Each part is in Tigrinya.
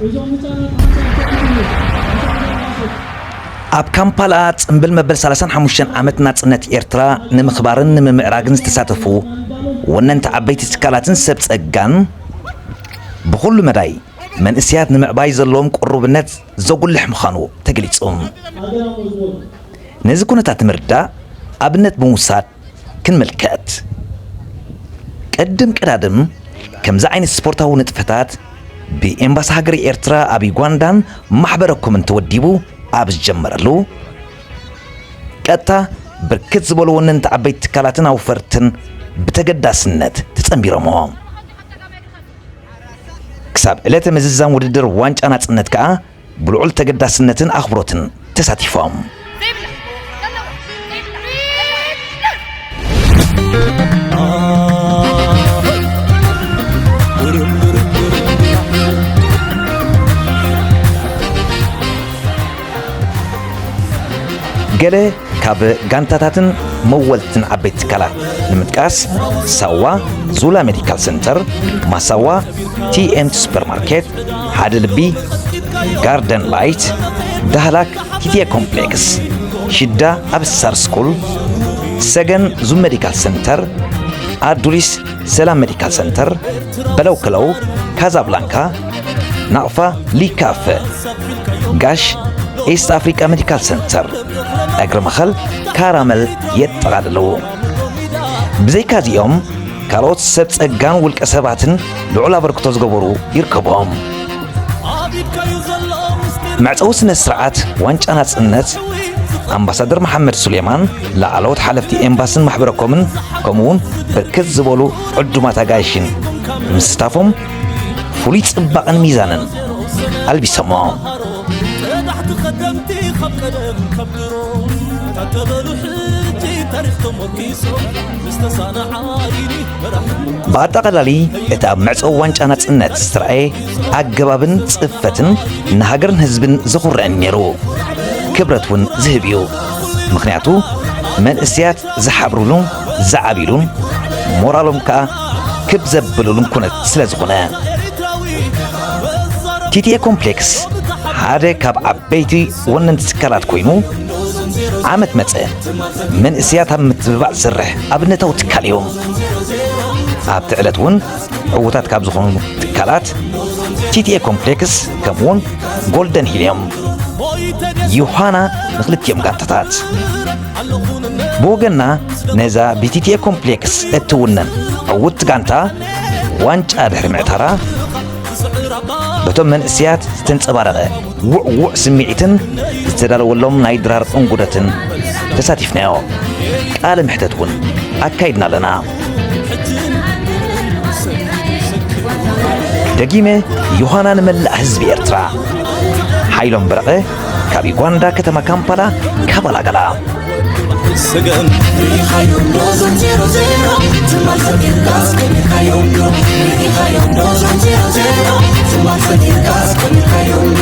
እዞም ህጻናት ሓንሳብ ኣብ ካምፓላ ጽምብል መበል ሰላሳን ሓሙሽተን ዓመት ናጽነት ኤርትራ ንምኽባርን ንምምዕራግን ዝተሳተፉ ወነንቲ ዓበይቲ ትካላትን ሰብ ጸጋን ብኹሉ መዳይ መንእስያት ንምዕባይ ዘለዎም ቅሩብነት ዘጉልሕ ምዃኑ ተገሊጹ። ነዚ ኩነታት ንምርዳእ ኣብነት ብምውሳድ ክንምልከት። ቅድም ቀዳድም ከምዚ ዓይነት ስፖርታዊ ንጥፈታት ብኤምባሲ ሃገረ ኤርትራ ኣብ ዩጋንዳን ማሕበረ ኮምን ተወዲቡ ኣብ ዝጀመረሉ፣ ቀጥታ ብርክት ዝበሉ ወነንቲ ዓበይቲ ትካላትን ኣውፈርትን ብተገዳስነት ተጸንቢሮሞ። ክሳብ ዕለተ ምዝዛም ውድድር ዋንጫ ናጽነት ከኣ ብልዑል ተገዳስነትን ኣኽብሮትን ተሳቲፎም። ገለ ካብ ጋንታታትን መወልትን ዓበይቲ ትካላት ንምጥቃስ፣ ሳዋ ዙላ ሜዲካል ሰንተር፣ ማሳዋ ቲኤምቲ ሱፐርማርኬት፣ ሓደ ልቢ፣ ጋርደን ላይት፣ ዳህላክ ቲቲኤ ኮምፕሌክስ፣ ሽዳ ኣብ ስታር ስኩል፣ ሰገን ዙም ሜዲካል ሰንተር፣ ኣዱሊስ ሰላም ሜዲካል ሰንተር፣ በለው ከለው ካዛብላንካ፣ ናቕፋ ሊካፈ፣ ጋሽ ኢስት ኣፍሪቃ ሜዲካል ሰንተር፣ እግሪ መኸል ካራመል የጠቓልሉ። ብዘይካ እዚኦም፣ ካልኦት ሰብ ጸጋን ውልቀ ሰባትን ልዑል ኣበርክቶ ዝገበሩ ይርከብዎም። መዕጸዊ ስነ ስርዓት ዋንጫ ናጽነት፣ ኣምባሳደር መሓመድ ሱሌማን፣ ላዕለዎት ሓለፍቲ ኤምባስን ማሕበረ ኮምን፣ ከምኡውን ብርክት ዝበሉ ዕዱማት ኣጋይሽን ምስታፎም ፍሉይ ጽባቐን ሚዛንን ኣልቢሰሞ። ቀዳሕቲ ቀደምቲ ካብ ቀደም ካብ ድሮ ታተበሉ ሕጂ ታሪኽ ተሞኪሶም ምስ ተሳንዓ ይኒ መራሕ ብኣጠቓላሊ፣ እቲ ኣብ መዕጸዊ ዋንጫ ናጽነት ዝተራእየ ኣገባብን ጽፈትን ንሃገርን ህዝብን ዘኹርዕን ነይሩ። ክብረት እውን ዝህብ እዩ። ምኽንያቱ፣ መንእሰያት ዝሓብሩሉን ዝዓብሉን፣ ሞራሎም ከኣ ክብ ዘብሉሉን ኩነት ስለ ዝኾነ። ቲቲኤ ኮምፕሌክስ ሓደ ካብ ዓበይቲ ወነንቲ ትካላት ኮይኑ፣ ዓመት መጸ መንእሰያት ኣብ ምትብባዕ ዝሰርሕ ኣብነታዊ ትካል እዩ። ኣብቲ ዕለት እውን ዕዉታት ካብ ዝኾኑ ትካላት ቲቲኤ ኮምፕሌክስ ከምኡውን ጎልደን ሂል እዮም። ዮሃና ንክልቲኦም ጋንታታት። ብወገንና ነዛ ብቲቲኤ ኮምፕሌክስ እትውነን ዕውት ጋንታ ዋንጫ ድሕሪ ምዕታራ፣ በቶም መንእሰያት ዝተንጸባረቐ ውዕዉዕ ስምዒትን ዝተዳለወሎም ናይ ድራር እንጉደትን ተሳቲፍናዮ። ቃለ መሕተት እውን ኣካይድና ኣለና። ደጊመ ዮሃና ንመላእ ህዝቢ ኤርትራ። ሓይሎም በረቐ ካብ ዩጋንዳ ከተማ ካምፓላ ካባላጋላ። ሰገን ሪኢኻዮም ዶ ዞም ዜሮ ዜሮ? ትማል ፈጢርካስ ቀሚርካዮም ዶ? ሪኢኻዮም ዶ ዞም ዜሮ ዜሮ? ትማል ፈጢርካስ ቀሚርካዮም ዶ?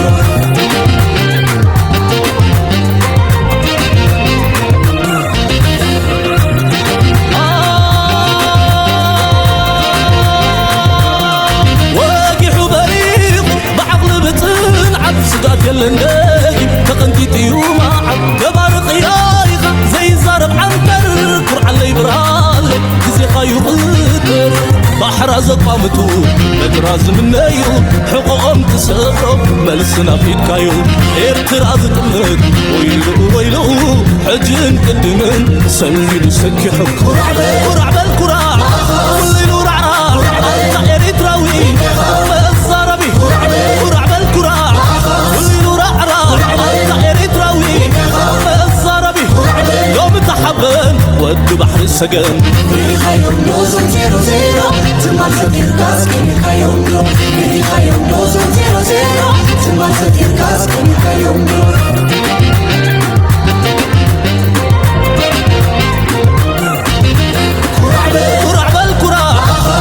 ወጊሑ በሪቑ ብዓቕሊ ብጽንዓት ስጋት የለን ደጊም ተቐንጢጡ እዩ መዓት ገባሪ ቅያይኻ ዘይዛረብ ዓንተር ኩርዓለይ ብራለይ ግዜኻ ይቕጥር ባሕራ ዘቋምቱ በትራ ዝምነዩ ሕቖኦም ትሰፍሮ መልሲ ናፊድካዩ ኤርትራ ዝጥምት ወይልኡ ወይልኡ ሕጅን ቅድምን ሰንቢዱ ሰኪሑ ኩራዕ በል ኩራዕ በል ኩራዕ ኩሉ ኢሉ ራዕራዕ ኣታ ኤሪትራዊ መዛረቢ ኩራዕ በል ኩራዕ ኩሉ ኢሉ ራዕራዕ ኣታ ኤሪትራዊ መዛረቢ ሎሚ ተሓበን ወዲ ባሕሪ ሰገን ሪኢኻዮም ዶ ዞም ዜሮ ዜሮ ትማል ፈጢርካስ ቀሚርካዮም ዶ ሪኢኻዮም ዶ ዞም ዜሮ ዜሮ ትማል ፈጢርካስ ቀሚርካዮም ዶ ኩራዕ በል ኩራዕ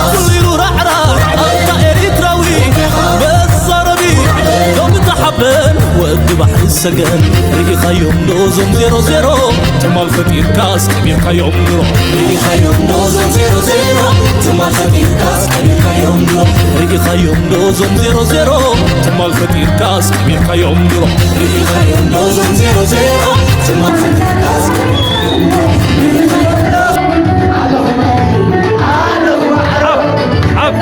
ኩሉ ኢሉ ራዕራዕ ኣታ ኤሪትራዊ መዛረቢ ሎሚ ተሓበን ወዲ ባሕሪ ሰገን ርኢኻዮም ዶ ዞም ዜሮ ዜሮ ትማል ፈጢርካስ ቀቢርካዮም ድሮ። ርኢኻዮም ዶ ዞም ዜሮ ዜሮ ትማል ፈጢርካስ ቀቢርካዮም ድሮ። ርኢኻዮም ዶ ዞም ዜሮ ዜሮ ትማል ፈጢርካስ ቀቢርካዮም ድሮ። ርኢኻዮም ዶ ዞም ዜሮ ዜሮ ትማል ፈጢርካስ ቀቢርካዮም ድሮ። ርኢኻዮም ዶ ዓብ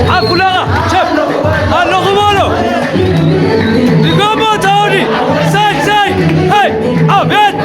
ዓብ ኩላኻ ሸፍ ኣለኹ በሎ። ድገሞ ታወዲ ሳይ ሳይ ሃይ ኣቤት።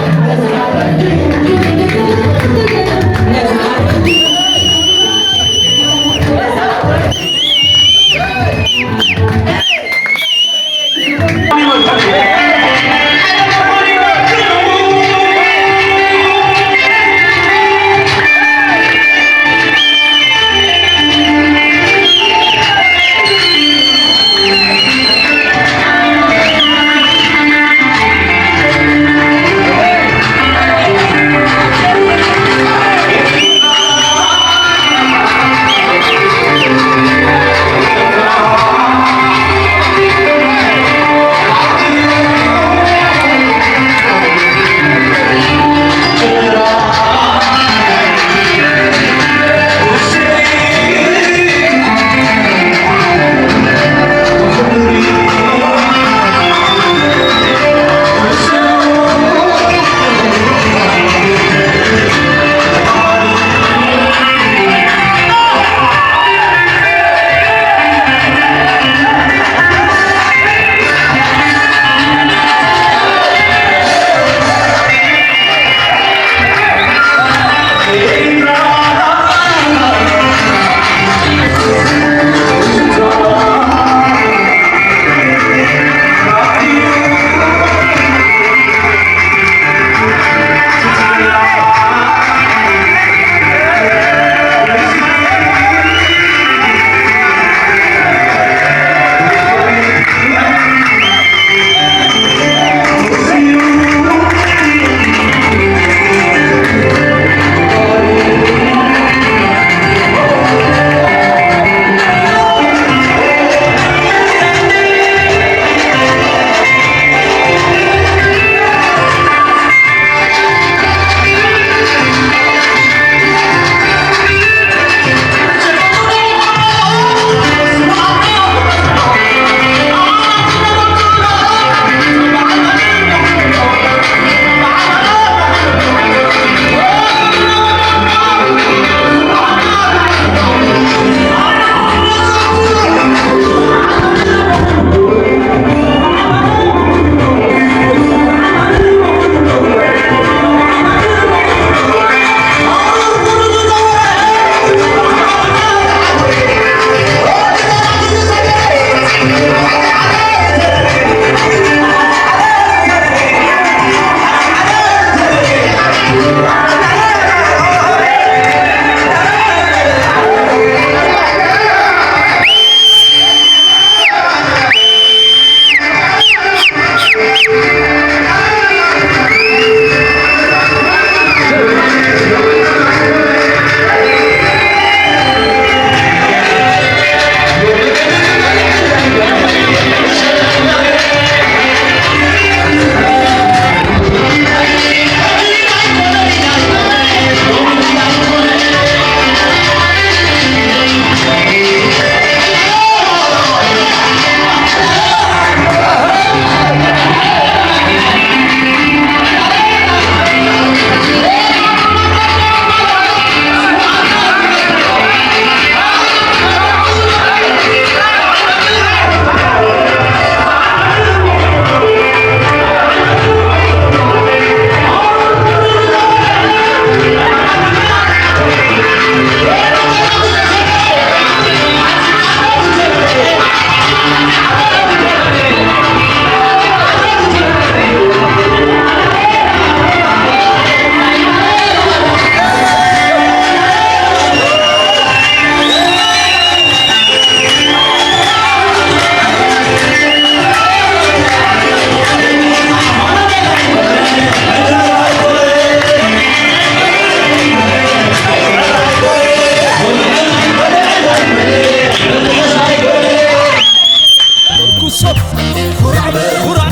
ኩራዕ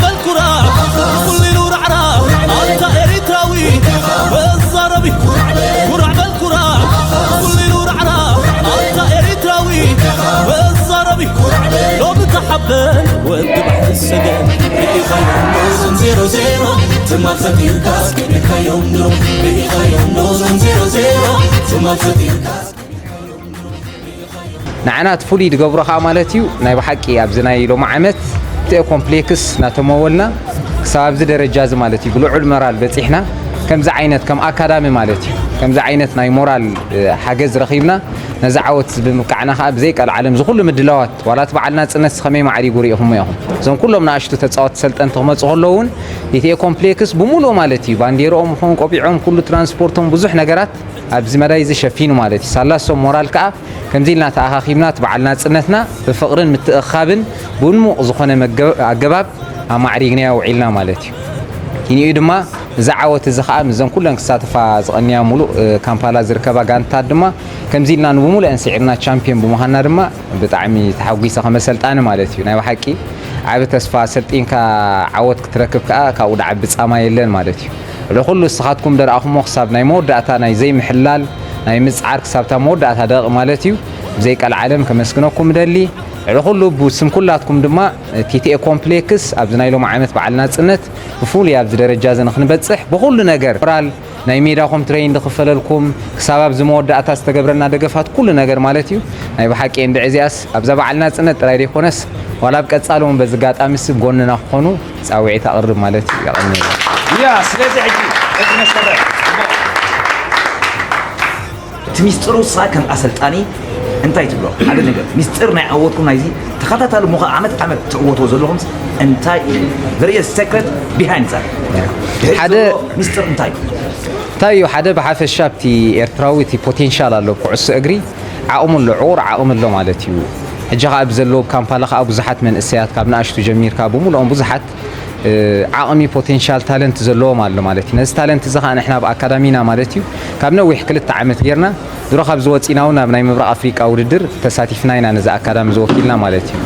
በል ኩራዕ፣ ኩሉ ኢሉ ራዕራዕ፣ ኣንታ ኤሪትራዊ መዛረቢ። ኩራዕ በል ኩራዕ፣ ኩሉ ኢሉ ራዕራዕ፣ ኣንታ ኤሪትራዊ መዛረቢ። ሎሚ ተሓበን ወዲ ባሕሪ ሰገን፣ ርኢኻዮ ኖዞም ዜሮ ዜሮ፣ ትማል ፈጢርካ ኣስኪዕካዮም ድሮ። ርኢኻዮ ኖዞም ዜሮ ዜሮ፣ ትማል ፈጢርካ ንዓና እቲ ፍሉይ ዝገብሮ ከኣ ማለት እዩ፣ ናይ ብሓቂ ኣብዚ ናይ ሎሚ ዓመት ቲኤ ኮምፕሌክስ እናተመወልና ክሳብ ኣብዚ ደረጃ እዚ ማለት እዩ፣ ብልዑል መራል በጺሕና። ከምዚ ዓይነት ከም ኣካዳሚ ማለት እዩ፣ ከምዚ ዓይነት ናይ ሞራል፣ እ፣ ሓገዝ ረኺብና ነዚ ዓወት እዚ ብምብቃዕና ከኣ ብዘይ ቀልዓለም እዚ ኩሉ ምድላዋት፣ ዋላ እቲ በዓል ናጽነት ከመይ ማዕሪጉ ርኢኹሞ ኢኹም። እዞም ኩሎም ንኣሽቱ ተጻወትቲ ሰልጠንቲ ክመጹ ከለዉ እውን፣ ቲኤ ኮምፕሌክስ ብምሉኡ ማለት እዩ፣ ባንዴርኦም ይኹን ቆቢዖም፣ ኩሉ ትራንስፖርቶም፣ ብዙሕ ነገራት ኣብዚ መዳይ እዚ ሸፊኑ ማለት እዩ። ሳላሶም ሞራል ከኣ ከምዚ ኢልና ተኣኻኺብና እቲ በዓል ናጽነትና ብፍቕርን ምትእኽኻብን ብድሙቕ ዝኾነ መገ-፣ ኣገባብ ኣማዕሪግናዮ ውዒልና ማለት እዩ። ኪንኡ ድማ እዚ ዓወት እዚ ከኣ ምስዘን ኩለን ክሳተፋ ዝቐንያ ሙሉእ፣ እ፣ ካምፓላ ዝርከባ ጋንታት ድማ ከምዚ ኢልና ንብሙሉአን ስዒርና ቻምፒዮን ብምዃንና ድማ ብጣዕሚ ተሓጒሰ ከመ ሰልጣኒ ማለት እዩ። ናይ ብሓቂ ዓቢ ተስፋ ሰልጢንካ ዓወት ክትረክብ ከኣ ካብኡ ድዓቢ ጻማ የለን ማለት እዩ። ልዕሊ ኩሉ ንስኻትኩም ደረኣኹሞ ክሳብ ናይ መወዳእታ ናይ ዘይምሕላል ናይ ምጽዓር ክሳብታ መወዳእታ ደቂቕ ማለት እዩ። ብዘይ ቀልዓለም ከመስግነኩም እደሊ። ልዕሊ ኩሉ ብስም ኩላትኩም ድማ ቲቲኤ ኮምፕሌክስ ኣብዚ ናይ ሎሚ ዓመት በዓል ናጽነት ብፍሉይ ኣብዚ ደረጃ እዚ ንኽንበጽሕ ብኹሉ ነገር ሞራል ናይ ሜዳኹም ትሬይን ዝኽፈለልኩም ክሳብ ኣብዚ መወዳእታ ዝተገብረልና ደገፋት ኩሉ ነገር ማለት እዩ። ናይ ብሓቂ እንድዒ እዚኣስ ኣብዛ በዓል ናጽነት ጥራይ ዘይኮነስ ዋላ ኣብ ቀጻሊ እውን በዚ ኣጋጣሚ ሲ ጎንና ክኾኑ ጻውዒት ኣቕርብ ማለት እዩ። የቐንየለይ። ያ፣ ስለዚ ሕጂ እቲ መስከረ እቲ ሚስጥሩ ንስኻ ከም ኣሰልጣኒ እንታይ ትብሎ? ሓደ ነገር፣ ሚስጥር ናይ ዓወትኩም ናይዚ ተኸታታሊ ምዃ ዓመት ዓመት ትዕወትዎ ዘለኹምስ እንታይ እዩ? The real secret behind that። ሓደ ዘሎ ሚስጥር እንታይ እዩ? እንታይ እዩ? ሓደ ብሓፈሻ ኣብቲ ኤርትራዊ እቲ ፖቴንሻል ኣሎ፣ ኩዕሶ እግሪ ዓቕሙ ኣሎ፣ ዕቑር ዓቕሚ ኣሎ ማለት እዩ። ሕጂ ኸኣ ብዘለዎ ኣብ ካምፓላ ኸኣ ብዙሓት መንእሰያት ካብ ንኣሽቱ ጀሚርካ ብምልኦም ብዙሓት እ፣ ዓቕሚ ፖቴንሻል ታለንት ዘለዎም ኣሎ ማለት እዩ። ነዚ ታለንት እዚ ኸኣ ንሕና ኣብ ኣካዳሚና ማለት እዩ ካብ ነዊሕ ክልተ ዓመት ጌርና ድሮ ካብ ዝወፂና እውን ናብ ናይ ምብራቕ ኣፍሪቃ ውድድር ተሳቲፍና ኢና ነዚ ኣካዳሚ ዝወኪልና ማለት እዩ።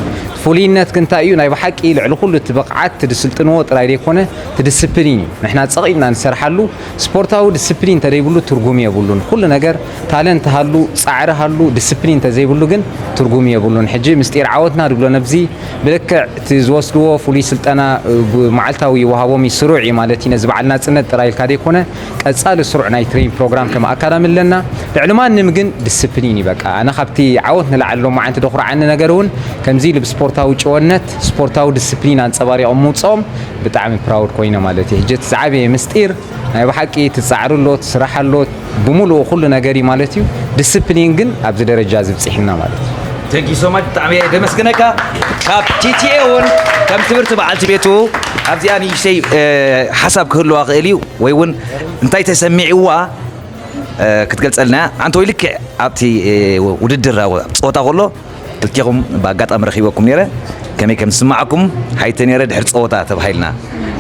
ፍሉይነት ግን እንታይ እዩ? ናይ ብሓቂ ልዕሊ ኩሉ እቲ ብቕዓት እቲ ዝስልጥንዎ ጥራይ ዘይኮነ እቲ ዲስፕሊን እዩ። ንሕና ጸቒጥና ንሰርሓሉ ስፖርታዊ ዲስፕሊን እንተደይብሉ ትርጉም የብሉን። ኩሉ ነገር ታለንት ሃሉ፣ ጻዕሪ ሃሉ፣ ዲስፕሊን እንተዘይብሉ ግን ትርጉም የብሉን። ሕጂ ምስጢር ዓወትና ድብሎ ነብዚ ብልክዕ እቲ ዝወስድዎ ፍሉይ ስልጠና፣ እ፣ ብ-፣ መዓልታዊ ይወሃቦም እዩ፣ ስሩዕ እዩ ማለት እዩ። ነዚ በዓል ናጽነት ጥራይ ኢልካ ዘይኮነ፣ ቀጻሊ ስሩዕ ናይ ትሬን ፕሮግራም ከም ኣካዳሚ ኣለና። ልዕሊ ማንም ግን ዲስፕሊን እዩ በቃ። ኣነ ካብቲ ዓወት ንላዕሊ ሎማዓንቲ ዘኹርዓኒ ነገር እውን ከምዚ ኢሉ ብስፖርታዊ ጭወነት፣ ስፖርታዊ ዲስፕሊን ኣንጸባሪቖም ምውጽኦም ብጣዕሚ ፕራውድ ኮይነ ማለት እዩ። ሕጂ እቲ ዝዓበየ ምስጢር ናይ ብሓቂ ትጻዕሪ ኣሎ፣ ትስራሕ ኣሎ፣ ብምሉኡ ኩሉ ነገር እዩ ማለት እዩ። ዲስፕሊን ግን ኣብዚ ደረጃ እዚ ብጺሕና ማለት እዩ። Thank you so much። ብጣዕሚ እየ ደመስግነካ። ካብ ቲቲኤ እውን ከም ክብርቲ በዓልቲ ቤቱ ኣብዚኣ ንእሽተይ፣ እ፣ ሓሳብ ክህልዋ ክእል እዩ ወይ እውን እንታይ ተሰሚዕዋ፣ እ፣ ክትገልጸልና እያ። ኣንተ ወይ ልክዕ ኣብቲ፣ እ፣ ውድድር ኣብ ጸወታ ከሎ ክልቴኹም ብኣጋጣሚ ረኺበኩም ነይረ። ከመይ ከም ዝስማዓኩም ሓይቲ ነይረ ድሕሪ ጸወታ ተባሂልና፣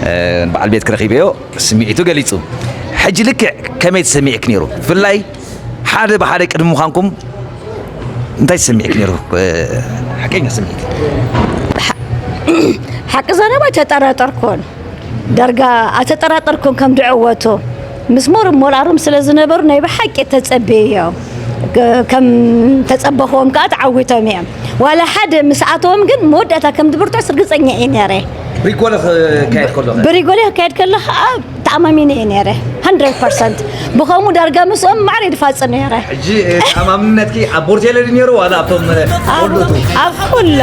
እ፣ በዓል ቤት ክረኺበዮ ስምዒቱ ገሊጹ። ሕጂ ልክዕ ከመይ ተሰሚዕክ ነይሩ? ብፍላይ ሓደ ብሓደ ቅድሚ ምዃንኩም እንታይ ተሰሚዕክ ነይሩ? እ፣ ሓቀኛ ስምዒት። ሓቂ ዘረባ ተጠራጠርኩን። ዳርጋ ኣተጠራጠርኩን ከም ድዕወቱ። ምስ ሞር ሞራሮም ስለ ዝነበሩ ናይ ብሓቂ ተጸብየዮ። ከ-፣ ከም ተጸበኽዎም ከኣ ተዓዊቶም እዮም። ዋላ ሓደ ምስ ኣተዎም ግን መወዳእታ ከም ዝብርትዑ ስርግጸኛ እየ ነይረ። ሪጎለ ክካየድ ከሎ ኸ? ብሪጎለ ክካየድ ከሎ ኸኣ ተኣማሚነ እየ ነይረ። ሃንድረድ ፐርሰንት። ብኸምኡ ዳርጋ ምስኦም ማዕረ ድፋጽ ነይረ። ሕጂ፣ እ፣ ተኣማምነትኪ ኣብ ቦርቴለ ድዩ ነይሩ ዋላ ኣብቶም፣ እ፣ ኣብ፣ ወለቱ? ኣብ ኩሎ።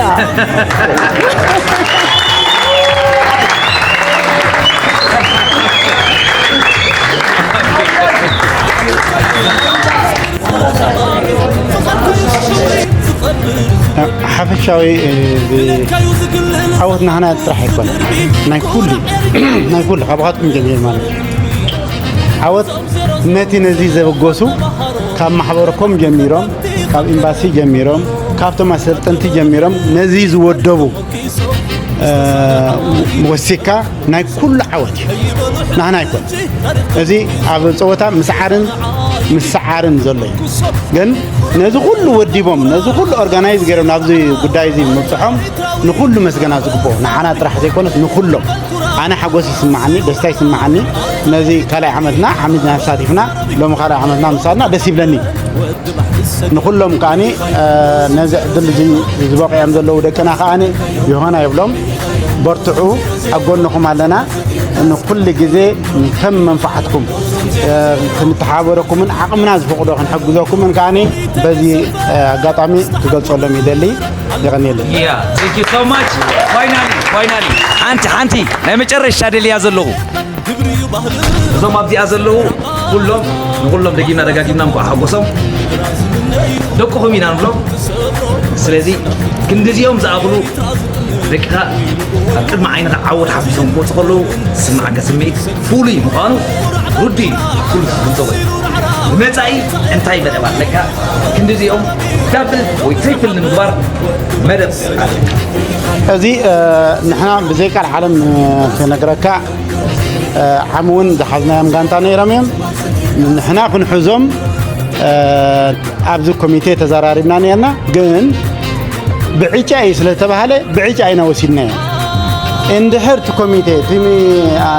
ሓፈሻዊ፣ እ፣ ብ-፣ ዓወት ናህና ጥራሕ ኣይኮነ። ናይ ኩሉ፣ ናይ ኩሉ፣ ካብኻትኩም ጀሚሩ ማለት እዩ። ዓወት ነቲ ነዚ ዘበገሱ ካብ ማሕበረኮም ጀሚሮም፣ ካብ ኤምባሲ ጀሚሮም፣ ካብቶም ኣሰልጠንቲ ጀሚሮም ነዚ ዝወደቡ፣ እ፣ ወሲካ ናይ ኩሉ ዓወት እዩ። ናህና ኣይኮን። እዚ ኣብ ጸወታ ምስዓርን ምስዓርን ዘሎ እዩ። ግን ነዚ ኩሉ ወዲቦም፣ ነዚ ኩሉ ኦርጋናይዝ ገይሮም ናብዚ ጉዳይ እዚ ምብጽሖም ንኹሉ መስገና ዝግብኦ፣ ንዓና ጥራሕ ዘይኮነስ ንኹሎም። ኣነ ሓጎስ ይስምዓኒ፣ ደስታ ይስምዓኒ። ነዚ ካልኣይ ዓመትና ዓሚድና ተሳቲፍና፣ ሎሚ ካልኣይ ዓመትና ምሳልና ደስ ይብለኒ። ንኹሎም ከኣኒ፣ እ፣ ነዚ ዕድል እዚ ዝበቕዖም ዘለዉ ደቅና ከኣኒ ይኾና ይብሎም። በርትዑ፣ ኣብ ጎንኹም ኣለና። ንኹሉ ግዜ ከም መንፋዓትኩም፣ እ፣ ክንተሓባበረኩምን ዓቕምና ዝፈቕዶ ክንሕግዘኩምን ከኣኒ በዚ፣ እ፣ ኣጋጣሚ ክገልጸሎም ይደሊ። የቐንየለይ። Yeah, thank you so much. Finally, finally. ሓንቲ፣ ሓንቲ ናይ መጨረሻ ደልያ ዘለኹ። እዞም ኣብዚኣ ዘለዉ ኩሎም፣ ንኹሎም ደጊምና ደጋጊምና እንኳዕ ሓጎሶም። ደቅኹም ኢና ንብሎም። ስለዚ ክንዲዚኦም ዝኣኽሉ ደቅኻ ኣብ ቅድሚ ዓይንኻ ዓወት ሓፊሶም ክወፁ ከለዉ ዝስምዓካ ስምዒት ፍሉይ ምዃኑ ርዱእ እዩ። ኩሉ ዝግንዘቦ እዩ። ንመጻኢ እንታይ መደብ ኣለካ? ክንዲዚኦም ዳብል ወይ ትሪፕል ንምግባር መደብ ኣለካ። እዚ፣ እ፣ ንሕና ብዘይ ቃል ዓለም፣ እ፣ ክነግረካ፣ እ፣ ዓሚ እውን ዝሓዝናዮም ጋንታ ነይሮም እዮም። ንሕና ክንሕዞም፣ እ፣ ኣብዚ ኮሚቴ ተዘራሪብና ነርና፣ ግን ብዕጫ እዩ ስለተባሃለ ብዕጫ ኢና ወሲድናዮ። እንድሕር እቲ ኮሚቴ፣ እቲ፣ አ፣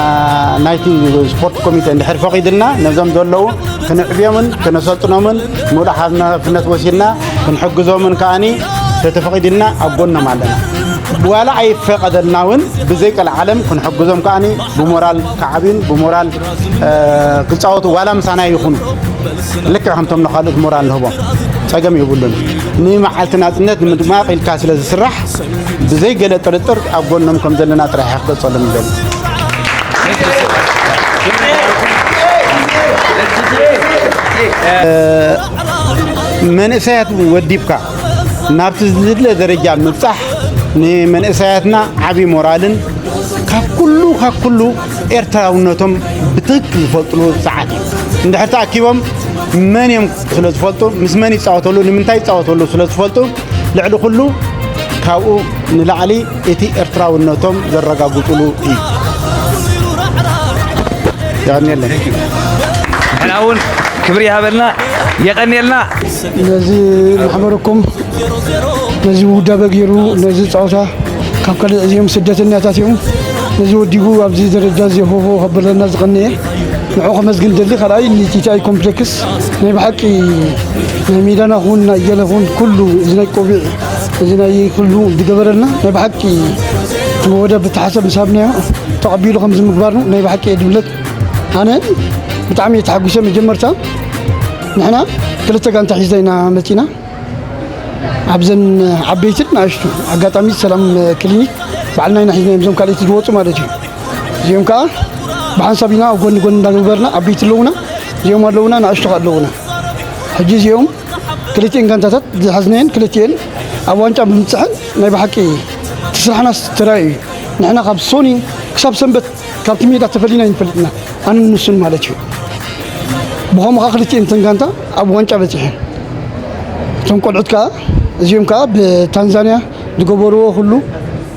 ናይቲ ስፖርት ኮሚቴ እንድሕር ፈቒድልና፣ ነዞም ዘለዉ ክንዕብዮምን ክነሰልጥኖምን ምሉእ ሓላፍነት ወሲድና ክንሕግዞምን ከኣኒ ተተፈቒድልና ኣብ ጎኖም ኣለና። ዋላ ኣይፈቐደልና እውን ብዘይ ቀልዓለም ክንሕግዞም ከኣኒ ብሞራል ክዓብዩን ብሞራል፣ እ፣ ክጻወቱ ዋላ ምሳና ይኹኑ። ልክዕ ከምቶም ንኻልኦት ሞራል ንህቦም ጸገም የብሉን። ንመዓልቲ ናጽነት ንምድማቕ ኢልካ ስለ ዝስራሕ ብዘይ ገለ ጥርጥር ኣብ ጎኖም ከም ዘለና ጥራሕ እየ ክገልጸሎም ይደሊ። እ፣ መንእሰያት ወዲብካ ናብቲ ዝድለ ደረጃ ምብጻሕ ንመንእሰያትና ዓቢ ሞራልን ካብ ኩሉ፣ ካብ ኩሉ ኤርትራውነቶም ብትክክል ዝፈልጥሉ ሰዓት እዩ። እንድሕር ተኣኪቦም መን እዮም ስለ ዝፈልጡ፣ ምስ መን ይጻወተሉ፣ ንምንታይ ይጻወተሉ ስለ ዝፈልጡ፣ ልዕሊ ኩሉ ካብኡ ንላዕሊ እቲ ኤርትራውነቶም ዘረጋግጹሉ እዩ። የቐንየለይ። ንሕና እውን ክብሪ ይሃበልና። የቐንየልና። ነዚ ማሕበረኩም ነዚ ውዳበ ገይሩ ነዚ ጸወታ ካብ ካልእ እዚኦም ስደተኛታት እዮም። ነዚ ወዲቡ ኣብዚ ደረጃ እዚ ሆሆ ከብለና ዝቐነየ ንዑ ከመስግን ደሊ። ካልኣይ ንቲቲኣይ ኮምፕሌክስ ናይ ብሓቂ ናይ ሜዳና ኹን ናይ ገለ ኹን ኩሉ እዚ ናይ ቆቢዕ እዚ ናይ ኩሉ ዝገበረልና ናይ ብሓቂ እቲ ወደብ ብተሓሰብ ምስ ሃብናዮ ተቐቢሉ ከምዚ ምግባርኑ ናይ ብሓቂ እየ ድብለክ። ኣነ ብጣዕሚ እየ ተሓጒሰ። መጀመርታ ንሕና ክልተ ጋንታ ሒዝና ኢና መፂና። ኣብዘን ዓበይትን ንኣሽቱ ኣጋጣሚ ሰላም ክሊኒክ ባዕልና ኢና ሒዝናዮም፣ እዞም ካልኦት ዝወፁ ማለት እዩ። እዚኦም ከዓ ብሓንሳብ ኢና ኣብ ጎኒ ጎኒ እንዳገበርና፣ ዓበይቲ ኣለዉና፣ እዚኦም ኣለዉና፣ ንኣሽቱ ከዓ ኣለዉና። ሕጂ እዚኦም ክልቲኤን ጋንታታት ዝሓዝናየን ክልቲኤን ኣብ ዋንጫ ብምብፅሐን ናይ ብሓቂ እቲ ስራሕናስ ተራእዩ እዩ። ንሕና ካብ ሶኒ ክሳብ ሰንበት ካብቲ ሜዳ ተፈሊና ኣይንፈልጥና፣ ኣነ ንሱን ማለት እዩ። ብኸምኡ ከዓ ክልቲኤን እተን ጋንታ ኣብ ዋንጫ በፂሐን። እቶም ቆልዑት ከዓ እዚኦም ከዓ ብታንዛንያ ዝገበርዎ ኩሉ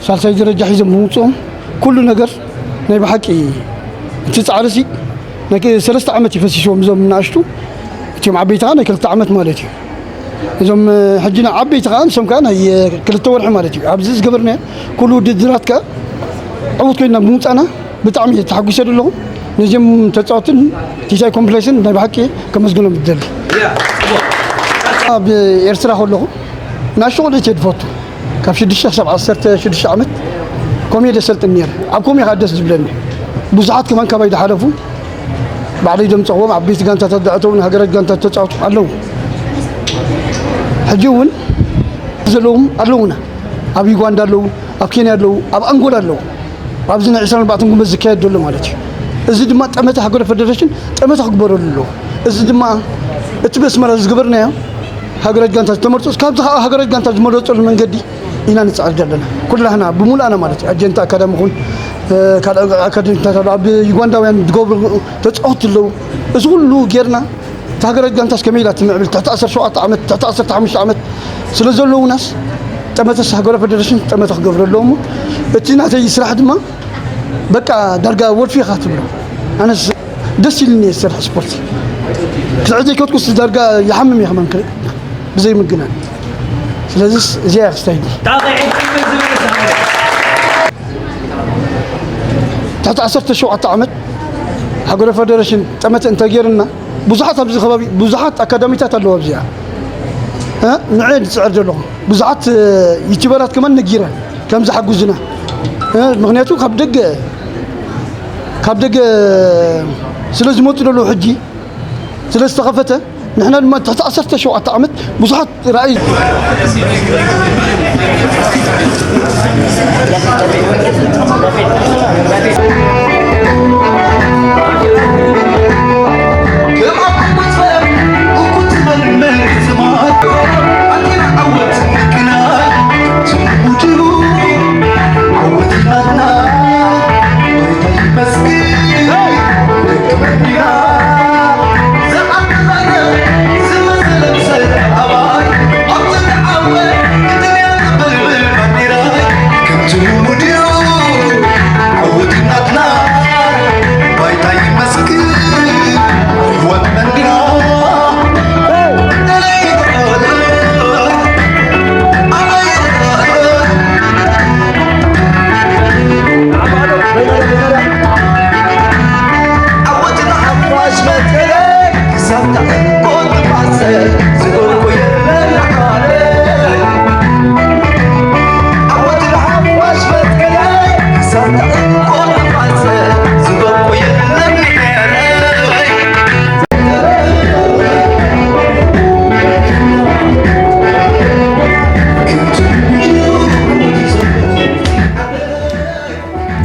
ሳልሳይ ደረጃ ሒዞም ብምውፅኦም ኩሉ ነገር ናይ ብሓቂ እቲ ፃዕርሲ ናይ ሰለስተ ዓመት እዩ ፈሲስዎም እዞም ንኣሽቱ፣ እቲኦም ዓበይቲ ከዓ ናይ ክልተ ዓመት ማለት እዩ። እዞም ሕጂ ናይ ዓበይቲ ከዓ ንሶም ከዓ ናይ ክልተ ወርሒ ማለት እዩ። ኣብዚ ዝገበርናዮ ኩሉ ውድድራት ከዓ ዕዉት ኮይንና ብምውፃእና ብጣዕሚ እየ ተሓጒሰ ዘለኹ። ነዚኦም ተፃወትን ቲቲኣይ ኮምፕሌክስን ናይ ብሓቂ ከመስግኖም ይደሊ። ኣብ ኤርትራ ከለኹ ንኣሽቱ ቆልዑት እየ ዝፈቱ። ካብ ሽዱሽተ ክሳብ ዓሰርተ ሽዱሽተ ዓመት ኮሜ ደሰልጥን ነይረ። ኣብ ኮሜ ከዓ ደስ ዝብለኒ ብዙሓት ከማን ካባይ ዝሓለፉ ባዕለይ ዘምፀኽዎም ዓበይቲ ጋንታታት ዘእተዉ ንሃገራት ጋንታት ተፃወቱ ኣለዉ። ሕጂ እውን ዘለዎም ኣለዉና። ኣብ ዩጋንዳ ኣለዉ፣ ኣብ ኬንያ ኣለዉ፣ ኣብ ኣንጎላ ኣለዉ። ኣብዚ ናይ ዕስራን ኣርባዕተን ጉንበት ዝካየድ ዘሎ ማለት እዩ። እዚ ድማ ጠመተ ሃገረ ፈደረሽን ጠመተ ክግበረሉ ኣለዎ። እዚ ድማ እቲ በስመራ ዝገበርናዮ ሃገራት ጋንታ ዝተመርፁ፣ ካብዚ ከዓ ሃገራት ጋንታ ዝመረፀሉ መንገዲ ኢና ንፅዕር ዘለና። ኩላህና ብምሉኣና ማለት እዩ። ኣጀንታ ኣካዳሚ ኹን፣ እ፣ ካልእ ኣካዳሚታት ኣብ ዩጋንዳውያን ዝገብሩ ተፃወትቲ ኣለዉ። እዚ ኩሉ ጌርና እታ ሃገራዊት ጋንታስ ከመይ ኢላ ትምዕብል? ትሕቲ ዓሰርተ ሸውዓተ ዓመት፣ ትሕቲ ዓሰርተ ሓሙሽተ ዓመት ስለ ዘለዉናስ ጠመተስ ሃገራዊ ፈደረሽን ጠመተ ክገብሩ ኣለዎ እሞ እቲ ናተይ ስራሕ ድማ በቃ ዳርጋ ወልፊ ኢኻ ትብሎ። ኣነስ ደስ ኢሉኒ እየ ዝሰርሕ ስፖርት። ክትዕ ዘይከድኩስ ዳርጋ ይሓምም እየ ከማን ከ-፣ ብዘይ ምግናን። ስለዚስ እዚኣ እያ ስታይሊ። ጣቕዒ ዕድል ዝብል እቲ ዓሰርተ ሸውዓተ ዓመት ሃገራዊ ፈደረሽን ጠመተ እንተገይርና፣ ብዙሓት ኣብዚ ከባቢ፣ ብዙሓት ኣካዳሚታት ኣለዉ ኣብዚኣ። እ? ንዐ ዝጽዕር ዘለኹ። ብዙሓት፣ እ፣ ዩቲዩበራት ከማን ነጊረ ከም ዝሓግዙና። እ? ምኽንያቱ ካብ ደገ፣ ካብ ደገ ስለ ዝመጹ ዘለዉ ሕጂ ስለ ዝተኸፈተ፣ ንሕና ድማ ትሕቲ ዓሰርተ ሸውዓተ ዓመት ብዙሓት ራእይ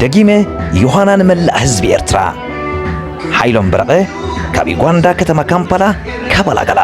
ደጊመ ዮሃና ንመላእ ህዝቢ ኤርትራ። ሓይሎም በረቐ ካብ ዩጋንዳ ከተማ ካምፓላ ካባላጋላ።